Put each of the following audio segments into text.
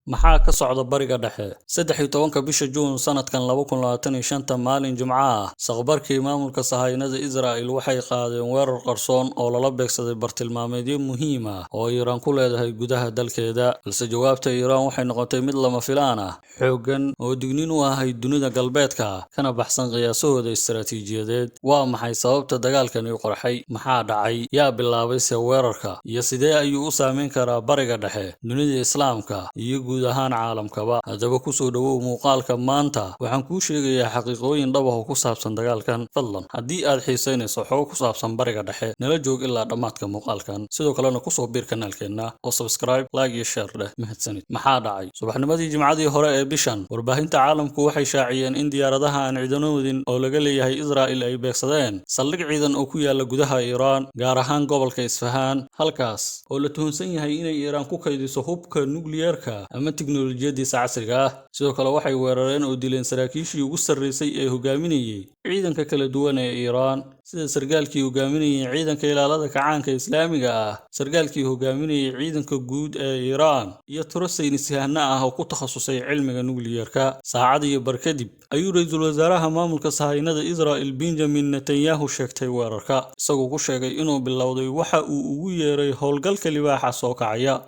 Maxaa ka socda Bariga Dhexe? 13-ka bisha Juun sanadkan 2025, maalin Jimco ah, saqbarkii maamulka Sahaynada Israa'il waxay qaadeen weerar qarsoon oo lala beegsaday bartilmaameedyo muhiim ah oo Iiraan ku leedahay gudaha dalkeeda. Balse jawaabta Iiraan waxay noqotay mid lama filaan ah, xooggan oo digniin u ahayd dunida galbeedka, kana baxsan qiyaasahooda istaraatiijiyadeed. Waa maxay sababta dagaalkani u qarxay? Maxaa dhacay? Yaa bilaabay se weerarka? Iyo sidee ayuu u saameyn karaa Bariga Dhexe, dunida Islaamka iyo guud ahaan caalamkaba? Haddaba kusoo dhawow muuqaalka maanta. Waxaan kuu sheegayaa xaqiiqooyin dhab ah oo ku saabsan dagaalkan. Fadlan, haddii aad xiisaynayso xogo ku saabsan Bariga Dhexe, nala joog ilaa dhammaadka muuqaalkan. Sidoo kalena kusoo biir kanaalkeenna oo subscribe, like iyo share dheh. Mahadsanid. Maxaa dhacay? Subaxnimadii Jimcadii hore ee bishan, warbaahinta caalamku waxay shaaciyeen in diyaaradaha aan ciidano wadin oo laga leeyahay Israa'il ay beegsadeen saldhig ciidan oo ku yaala gudaha Iiraan, gaar ahaan gobolka Isfahaan, halkaas oo la tuhunsan yahay inay Iiraan ku kaydiso hubka nukliyeerka ama tiknoolajiyadiisa casriga ah. Sidoo kale waxay weerareen oo dileen saraakiishii ugu sarreysay ee hogaaminayay ciidanka kala duwan ee Iiraan, sida sargaalkii hogaaminayay ciidanka ilaalada kacaanka Islaamiga ah, sargaalkii hogaaminayay ciidanka guud ee Iiraan iyo tiro saynisyahano ah oo ku takhasusay cilmiga nukliyeerka. Saacad iyo bar kadib ayuu ra-iisul wasaaraha maamulka Sahaynada Israa'il Benjamin Netanyahu sheegtay weerarka, isagoo ku sheegay inuu bilowday waxa uu ugu yeeray howlgalka libaaxa soo kacaya,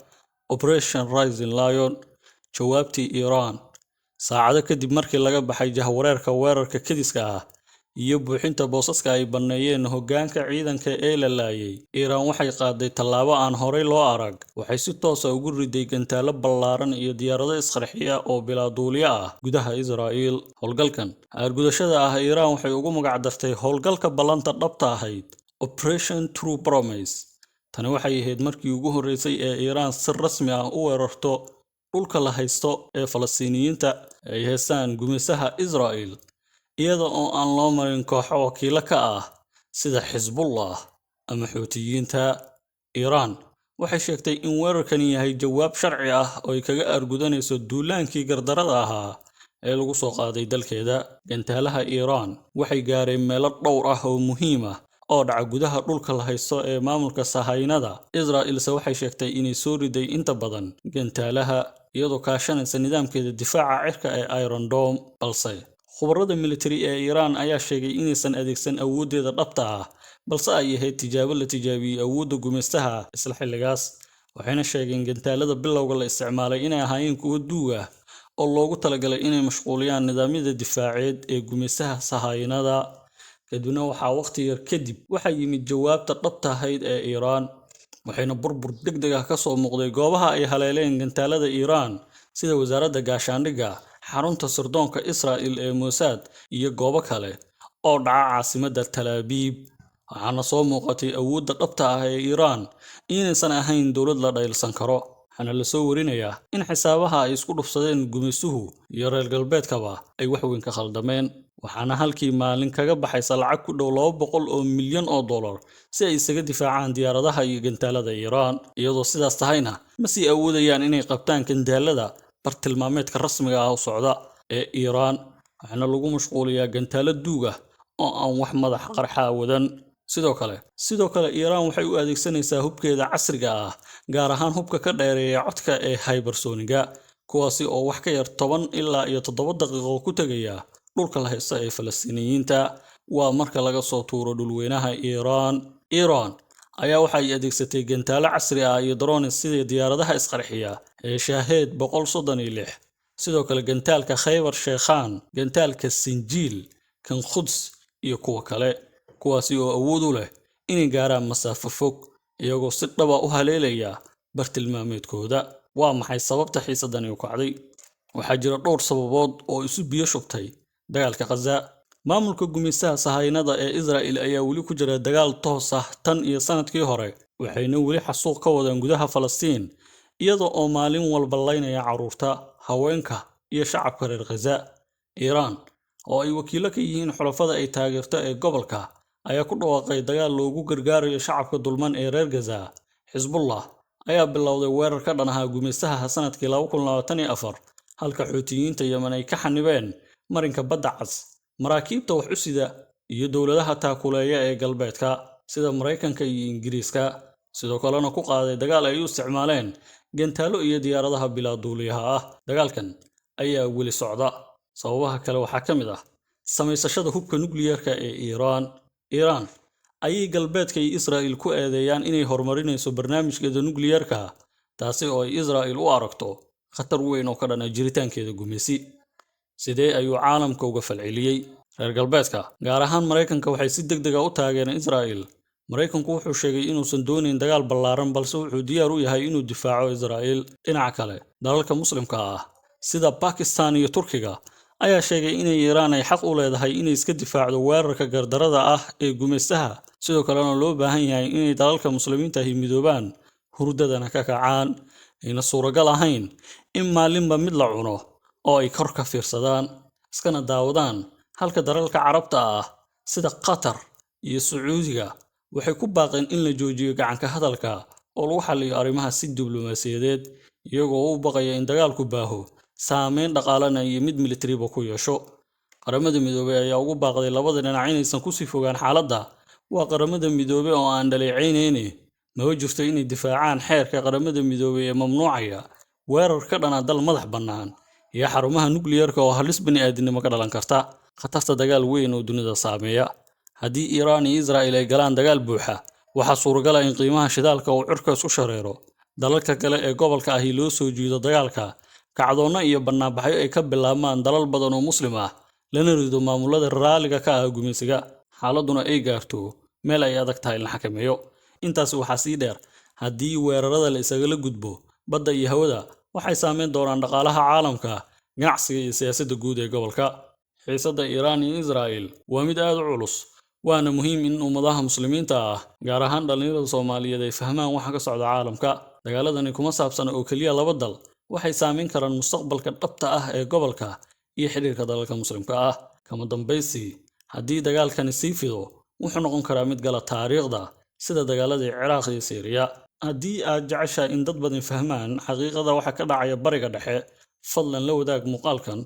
Operation Rising Lion. Jawaabtii Iiraan. Saacado kadib markii laga baxay jahwareerka weerarka kediska ah iyo buuxinta boosaska ay banneeyeen hoggaanka ciidanka ee la laayay, Iiraan waxay qaaday tallaabo aan horey loo arag. Waxay si toos ah ugu riday gantaallo ballaaran iyo diyaarado isqarxiya oo bilaa duuliye ah gudaha Israa'iil. Howlgalkan aargudashada ah Iiraan waxay ugu magac dartay howlgalka ballanta dhabta ahayd, Operation True Promise. Tani waxay ahayd markii ugu horreysay ee Iiraan si rasmi ah u weerarto dhulka la haysto ee Falastiiniyiinta ay haystaan gumaystaha Israa'il, iyada oo aan loo marin kooxo wakiilo ka ah sida Xisbullah ama Xuutiyiinta. Iiraan waxay sheegtay in weerarkani yahay jawaab sharci ah oo ay kaga aargudanayso duulaankii gardarada ahaa ee lagu soo qaaday dalkeeda. Gantaalaha Iiraan waxay gaareen meelo dhowr ah oo muhiim ah oo dhaca gudaha dhulka la haysto ee maamulka Sahaynada. Israa'ilse waxay sheegtay inay soo riday inta badan gantaalaha iyadoo kaashanaysa nidaamkeeda difaaca cirka ee Iron Dome. Balse khubarada militari ee Iiraan ayaa sheegay inaysan adeegsan awooddeeda dhabta ah, balse ay ahayd tijaabo la tijaabiyey awoodda gumaystaha isla xilligaas. Waxayna sheegeen gantaalada bilowga la isticmaalay inay ahaayeen kuwo duug ah oo loogu talagalay inay mashquuliyaan nidaamyada difaaceed ee gumaystaha Sahaynada. Kadibna waxaa waqti yar kadib waxaa yimid jawaabta dhabta ahayd ee Iiraan, waxayna burbur degdeg ah ka soo muuqday goobaha ay haleeleen gantaalada Iiraan, sida wasaaradda gaashaandhigga, xarunta sirdoonka Israa'il ee Mossad iyo goobo kale oo dhaca caasimadda Tal Aviv. Waxaana soo muuqatay awoodda dhabta ah ee Iiraan inaysan ahayn dowlad la dhayalsan karo. Waxaana lasoo warinayaa in xisaabaha ay isku dhufsadeen gumaystuhu iyo reer galbeedkaba ay wax weyn ka khaldameen, waxaana halkii maalin kaga baxaysa lacag ku dhow $200 milyan si ay isaga difaacaan diyaaradaha iyo gantaalada Iiraan. Iyadoo sidaas tahayna, ma sii awoodayaan inay qabtaan gantaalada bartilmaameedka rasmiga ah u socda ee Iiraan, waxaana lagu mashquuliyaa gantaalo duug ah oo aan wax madax qarxa wadan. Sidoo kale Iiraan waxay u adeegsanaysaa hubkeeda casriga ah, gaar ahaan hubka ka dheereeya codka ee hypersonic-ga, kuwaasi oo wax ka yar 10 ilaa iyo 7 daqiiqo ku tegaya dhulka la haysto ee Falastiiniyiinta, waa marka laga soo tuuro dhulweynaha Iiraan. Iiraan ayaa waxa ay adeegsatay gantaalo casri ah iyo drones, sida diyaaradaha isqarxiya ee Shahed 136, sidoo kale gantaalka Khaybar Sheikhan, gantaalka Sinjiil, kan Quds iyo kuwa kale, kuwaasi oo awood u leh inay gaaraan masaafo fog iyagoo si dhaba u haleelaya bartilmaameedkooda. Waa maxay sababta xiisadani u kacday? Waxaa jira dhowr sababood oo isu biyo shubtay dagaalka Khaza. Maamulka gumaystaha Sahaynada ee Israa'il ayaa weli ku jira dagaal toos ah tan iyo sanadkii hore, waxayna weli xasuuq ka wadaan gudaha Falastiin, iyada oo maalin walba laynaya carruurta, haweenka iyo shacabka reer Khaza. Iiraan oo ay wakiilo ka yihiin xulafada ay taageerto ee gobolka ayaa ku dhawaaqay dagaal loogu gargaarayo shacabka dulman ee reer Gaza. Xisbullah ayaa bilowday weerar ka dhan ahaa gumaystaha sanadkii 2024, halka Xuutiyiinta Yemen ay ka xanibeen marinka Badda Cas maraakiibta wax u sida iyo dowladaha taakuleeya ee galbeedka sida Maraykanka iyo Ingiriiska. Sidoo kalena ku qaaday dagaal ay u isticmaaleen gantaalo iyo diyaaradaha bilaa duuliyaha ah. Dagaalkan ayaa weli socda. Sababaha kale waxaa ka mid ah samaysashada hubka nukliyeerka ee Iiraan. Iiraan ayay galbeedka iyo Israa'iil ku eedeeyaan inay horumarinayso barnaamijkeeda nukliyeerka, taasi oo ay Israa'iil u aragto khatar weyn oo ka dhana jiritaankeeda gumeysi. Sidee ayuu caalamka uga falceliyey? Reer galbeedka, gaar ahaan Maraykanka, waxay si degdeg ah u taageereen Israa'iil. Maraykanku wuxuu sheegay inuusan doonayn dagaal ballaaran, balse wuxuu diyaar u yahay inuu difaaco Israa'iil. Dhinaca kale, dalalka Muslimka ah sida Bakistan iyo Turkiga ayaa sheegay inay Iiraan ay xaq u leedahay inay iska difaacdo weerarka gardarada ah ee gumeystaha, sidoo kalena loo baahan yahay inay dalalka Muslimiinta ahi midoobaan, hurdadana ka kacaan, ayna suuragal ahayn in maalinba mid la cuno oo ay kor ka fiirsadaan iskana daawadaan. Halka dalalka Carabta ah sida Qatar iyo Sacuudiga waxay ku baaqeen in la joojiyo gacanka hadalka oo lagu xalliyo arrimaha si diblomaasiyadeed, iyagoo u baqaya in dagaalku baaho, saameyn dhaqaalena iyo mid militariba ku yeesho. Qaramada Midoobay ayaa ugu baaqday labada dhinac inaysan kusii fogaan xaaladda. Waa Qaramada Midoobay oo aan dhaleecaynayne, maba jirto inay difaacaan xeerka Qaramada Midoobay ee mamnuucaya weerar ka dhana dal madax bannaan iyo xarumaha nukliyeerka oo halis bini'aadinimo ka dhalan karta, khatarta dagaal weyn oo dunida saameeya. Haddii Iiraan iyo Israa'iil ay galaan dagaal buuxa, waxaa suuragal ah in qiimaha shidaalka uu cirka isku shareero, dalalka kale ee gobolka ahi loo soo jiido dagaalka, kacdoonno iyo bannaanbaxyo ay ka bilaabmaan dalal badan oo Muslim ah, lana rido maamulada raaliga ka ah gumeysiga, xaaladduna ay gaarto meel ay adag tahay in la xakameeyo. Intaasi waxaa sii dheer, haddii weerarada la isagala gudbo badda iyo hawada, waxay saameyn doonaan dhaqaalaha caalamka, ganacsiga iyo siyaasadda guud ee gobolka. Xiisadda Iiraan iyo Israa'iil waa mid aad u culus, waana muhiim in ummadaha Muslimiinta ah, gaar ahaan dhallinyarada Soomaaliyeed, ay fahmaan waxa ka socda caalamka. Dagaaladani kuma saabsana oo keliya laba dal, waxay saameyn karaan mustaqbalka dhabta ah ee gobolka iyo xidhiirka dalalka Muslimka ah. Kama dambaysi, haddii dagaalkani sii fido, wuxuu noqon karaa mid gala taariikhda sida dagaaladii Ciraaq iyo Siiriya. Haddii aad jeceshahay in dad badan fahmaan xaqiiqada waxa ka dhacaya Bariga Dhexe, fadlan la wadaag muuqaalkan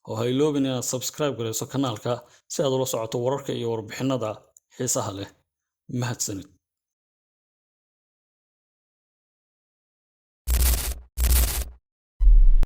oo ha iloobin inaad subscribe garayso kanaalka si aad ula socoto wararka iyo warbixinada xiisaha leh. Mahadsanid.